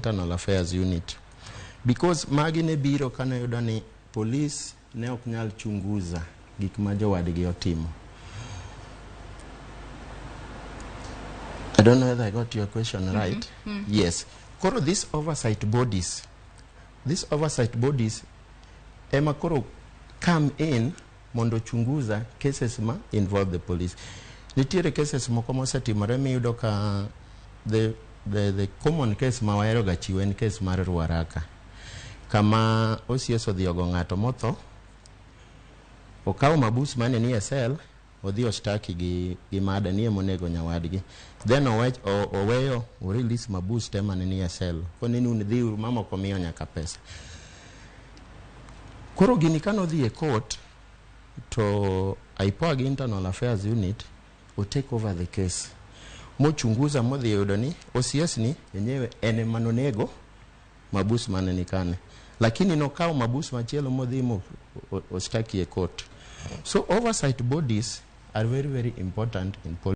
Internal Affairs Unit. Because magi ne biro kane yudo ni police ne ok nyal chunguza gik ma jowadgi otimo. I don't know whether I got your question right. Yes. Koro these oversight bodies ema koro come in mondo chunguza cases ma involve the police. Nitiere cases moko mosetimore miyudo ka the common case ma wahero ga chiwo en case mar Ruaraka, kama OCS odhi ogo ng'ato motho, okawo mabus mane ni e cell, odhi oshtaki gi mada ni emonego nyawadgi, then oweyo o release mabus te mane ni e cell, koni ni un dhiuru, mamoko miyo nyaka pesa. Koro gini kanodhi e court to IPOA gi Internal Affairs Unit o take over the case mochunguza, modhi yudo ni OCS ni enyewe en ema nonego mabus mane ni kane, lakini nokawo mabus machielo modhi mo oshtaki e court. So oversight bodies are very, very important in politics.